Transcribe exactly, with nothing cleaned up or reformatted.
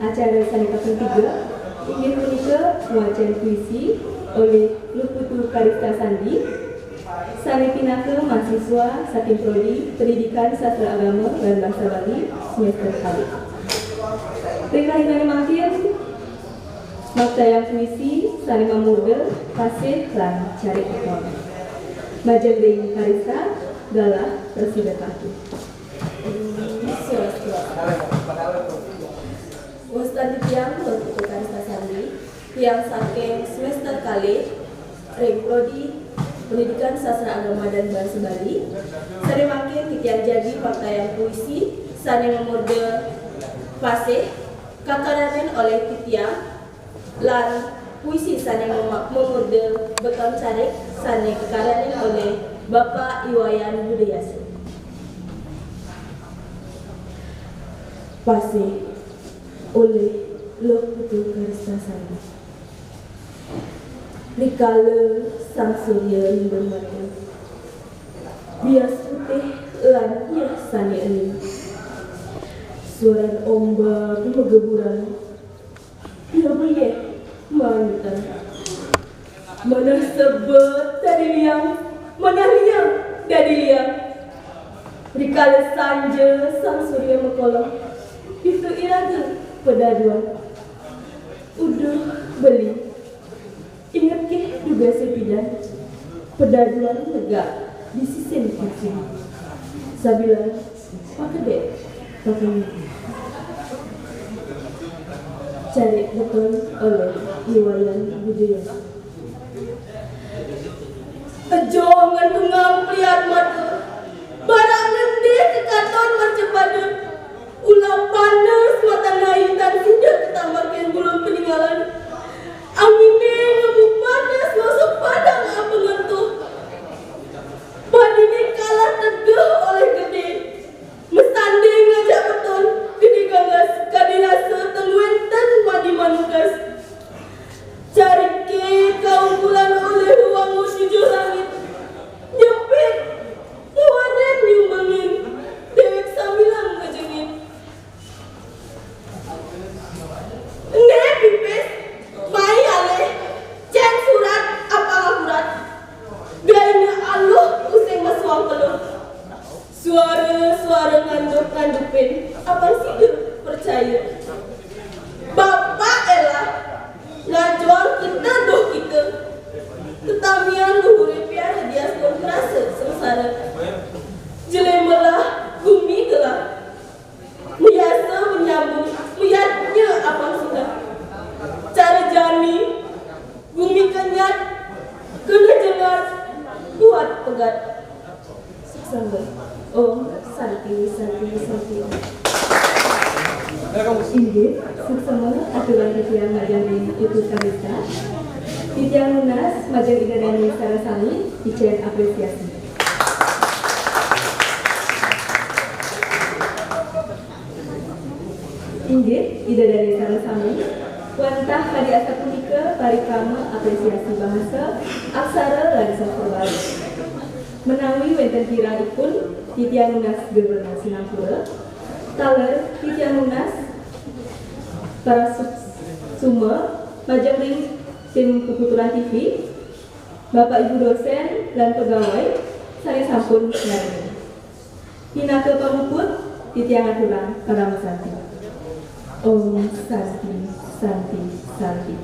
Acara sané kaping tiga inggih punika wacén puisi olih Luputu Karista Sandi, sané pinaka mahasiswa saking Prodi Pendidikan Sastra Agama lan Basa Bali semester kalih. Ring rahinané mangkin, maktayang puisi sané mamurda Pasih lan Carik Beton. Majeng ring Karista, galah prasida patuh. Wastan titiang Luputu Karista Sandi, tiang saking semester kalih ring Prodi Pendidikan Sastra Agama dan Bahasa Bali. Sané mangkin titiang jagi maktayang puisi sané mamurda Pasih, kakaranin olih titiang, lan puisi sané mema-, mamurda Beton Carik sané kakaranin olih Bapak I Wayan Budayasa. Pasih olih Luputu Karista Sandi. Rikala sang surya nindun mata, bias putih lan nyeh sané ening. Suaran ombak mageburan, belieh-belieh manutan. Manah sebet dadi liang, manah liang dadi liang. Rikala sanja sang surya makolong, ditu iraga padaduan. Uduh beli, inget ké dugasé pidan, padaduan negak di sisin kucing. Sabilang pakedék, pakenyang. Carik Beton olih I Wayan Budayasa. Ejo ngantungang peliat mata, barak ngendih ka katon mercapada. Ulah panas matan ai tan sida katambakin bulun paningalan. Anginé ngembu panas ngosok padang apa ngentuh. Padiné kalah tegeh olih gedé. Masanding ngajak Beton, gedé ganggas, kadi rasa ten wénten madi manugas. Cariké kaungkulan olih wangun tujuh langit. Nyempit, ngewarén nyumbengin, déwék sambilang ngejengit. Ené pipis, mai alih, cén surat, apalah urat. Gaéné aluh, using masuang peluh. Suara-suara ngandup-ngandupin, apan sida percaya. Bapak élah, ngajoang kita duh kita. Tetamian luhuré piara dias pun krasa sengsara. Jelé melah, gumi gelah. Miasa menyambung, meyatnya apan sudah. Cara jani, gumi kenyat, kena jengat, kuat pegat. Suksma. Om Santi, Santi, Santi Om. Inggih, suksma aturang titiang majeng ring Ibu Karista. Titiang nunas majeng Ida Dané sareng sami, icén apresiasi. Inggih, Ida Dané sareng sami, wantah kadi asapunika parikrama apresiasi bahasa, aksara, lan sastra Bali. Menawi wénten kirangipun, titiang nunas gegorengan sinampura. Taler titiang nunas parasuksma majeng ring tim Puputuran T V, Bapak Ibu dosén lan pegawai sané sampun nyarengin. Pinaka pamuput, titiang aturang parama santi. Om Santi, Santi, Santi.